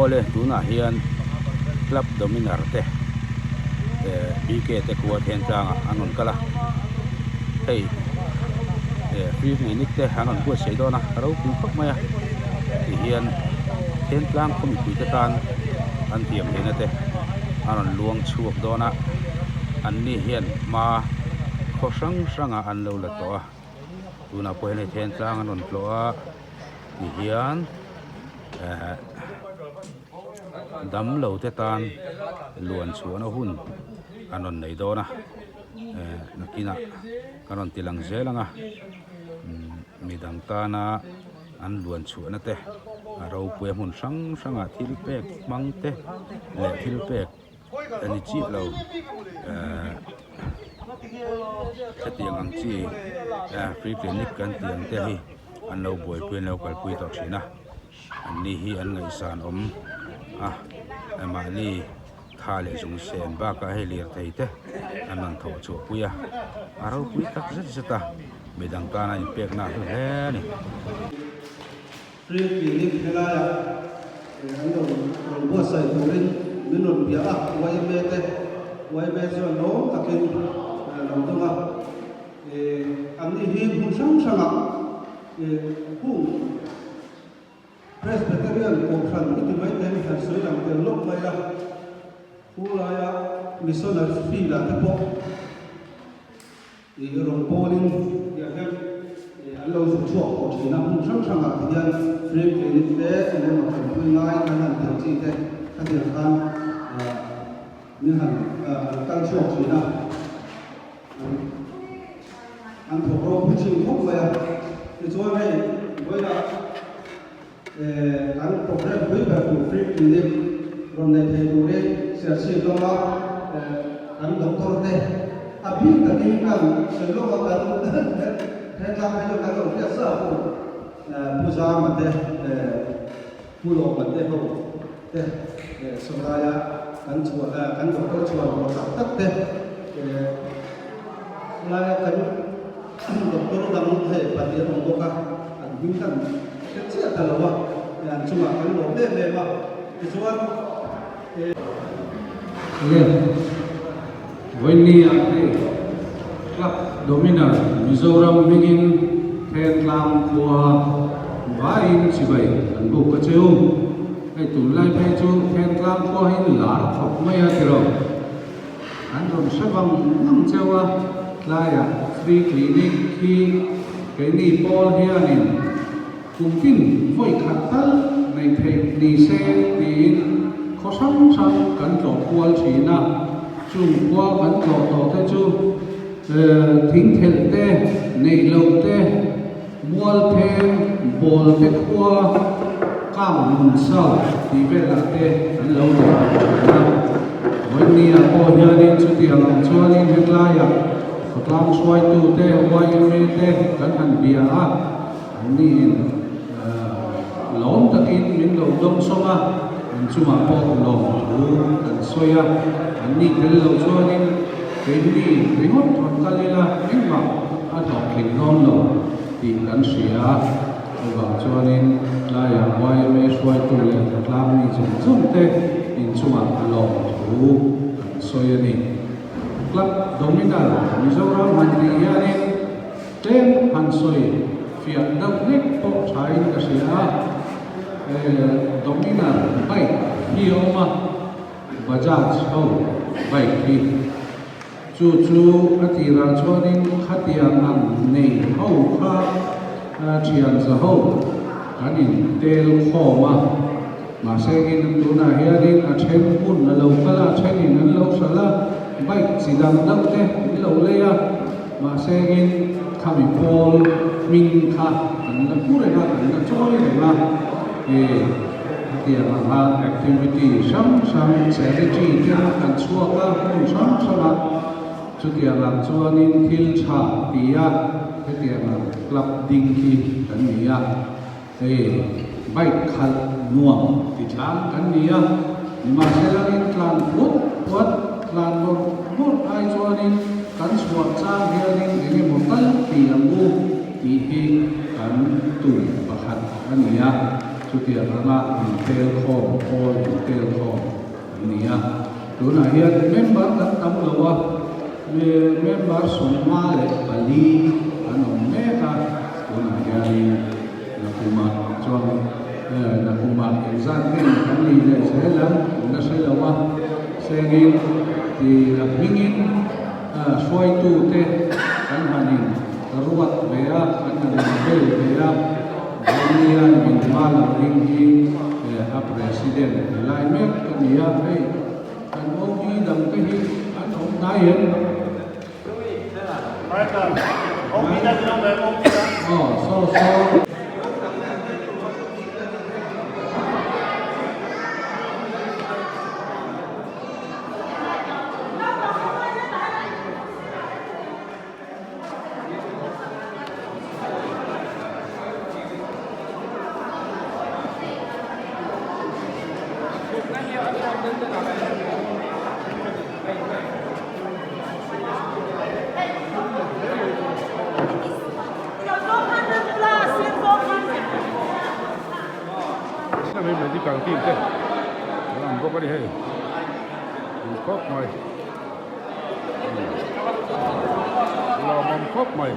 Awle tunah hian club dominar te eh BK te khua then tlangah an rawn kal a hei eh free clinic te an rawn buatsaih dawn a a ropui khawp mai a tihian then tlang khaw mipui te tan an thiam theihna te a rawn luang chhuak dawn a anni hian hma khaw hrang hrangah an lo la tawh a tunah pawh hian hei then tlang an rawn tlawh a tihian eh damlo te tan luan chhuahna hun an rawn nei dawn a eh nakinah kan rawn ti lang zel ang a umm midang tana an luan chhuahna te a ropui a hmun hrang hrangah thil pek hmang te leh thil pek a ni chiah lo eh hetiang ang chi eh free clinic kan tih ang te hi an lo buaipui an lo kalpui tawh thin a an ni hi an ngaihsan awm a mahni tha leh zung sen bakah hei lirthei te an rawn thawh chhuah pui a a ropui tak zet zet a midang tana inpekna a hlu hle a ni. Free clinic helaiah an rawn rawn buatsaih turin min rawn bia a, yma te, yma chuan lawm takin lo dawng a, an ni hi hmun hrang hrangah hung Presbyterian Kohhran i ti mai te han sawi lang tel lawk mai a, khu laia missionary field ah te pawh I rawn pawlin tiang hian an lo zuk chhuak tawh thin a, hmun hrang hrangah te hian free clinic te eng emaw tanpui ngai an han tel chi te khatiang khan min han an kal chhuak thin a, an thawk ropui thin khawp mai a. Tichuan hei vawilah kan program pui ber tur free clinic rawn nei thei turin Serchhip lama kan doctor te a bik takin kan sawi lawk a, kan hetlang phei chuan kan lo hriat sa pu Pu Zama te Pu Lawma te ho te sawlaia kan chhuah kan doctor chhuan tur tak tak te sawlaia kan Doctor dang hei pahnih an awm bawk a, an hming khan hre chiah ta lo a, an chungah kan lawm em em a, tichuan eh. Le, Vawinia hei Club Dominar Mizoram hmingin Thentlang khua vaiin chibai kan buk a cheu. Hei tunlai phei chu Thentlang khua hi lar khawp mai a tiraw. An rawn hre vang vang cheu a, tlaiah free clinic hi keini pawl hianin kum tin vawi khat tal nei theih ni se tiin khaw hrang hrang kan tlawh kual thin a, chung khua kan tlawh tawh te chu thingthelh te, neih loh te, mual pheng, bawl te khua, kang nun south tih velah te an lo nei tawh thin a. Vawinia pawh hianin chutiang ang chuanin hetlaiah khawtlang hruaitute, yma te kan han bia a, anniin lawm takin min lo dawngsawm a, an chungah pawh lawm thu kan sawi a, anni tel lo chuanin keini ringawt rawn kal ila engmah a hlawhtling dawn lo tih kan hria a. Chuvang chuanin tlaiah yma hruaitu leh khawtlang mi zawng zawng te inchungah lawm thu kan sawi a ni. Club Dominar Mizoram han tih hianin tlem han sawi fiah deuh hlek pawh thain ka hria a, Dominar bike hi a awm a, Bajaj ho bike hi. Chu chu a tirah chuanin khatiang ang nei ho kha thian za ho kan intel khawm a, mahse in tunah hianin a then hun a lo kal a, a thenin an lo hralh a, bike chi dang deuh te an lo lei a, mahse in khami pawl hming kha kan la pu reng a, kan la chawi reng a. Hetiang anga activity hrang hrang charity te kan chhuak a, hmun hrang hrang a, chutiang ang chuanin thil tha tia hetiang ang club ding hi kan ni a, hei bike khalh nuam ti tlang kan ni a, nimahselain tlan puat puat, tlan bawrh bawrh ai chuanin kan chhuah chang hianin eng emaw tal ti ang u tih hi kan tum pakhat a ni a. Chutiang anga intelkhawm, pawl intelkhawm an ni a. Tunah hian member kan tam lo a, member 54 an awm mek a, tunah hianin Nakumah chuan Nakumah engzat nge kan ni leh zel ang kan la hre lo a, sengin ti a hmingin hruaitute kan han in ruat ve a, kan han in bel ve a, Vawnia min hma lo ding hi a President ti lai mek ka ni a, hei kan OB dang te hi an awm hnai em? Aw saw saw. Hei medical team te an awm bawk a ni hei an khawp mai lawmawm khawp mai.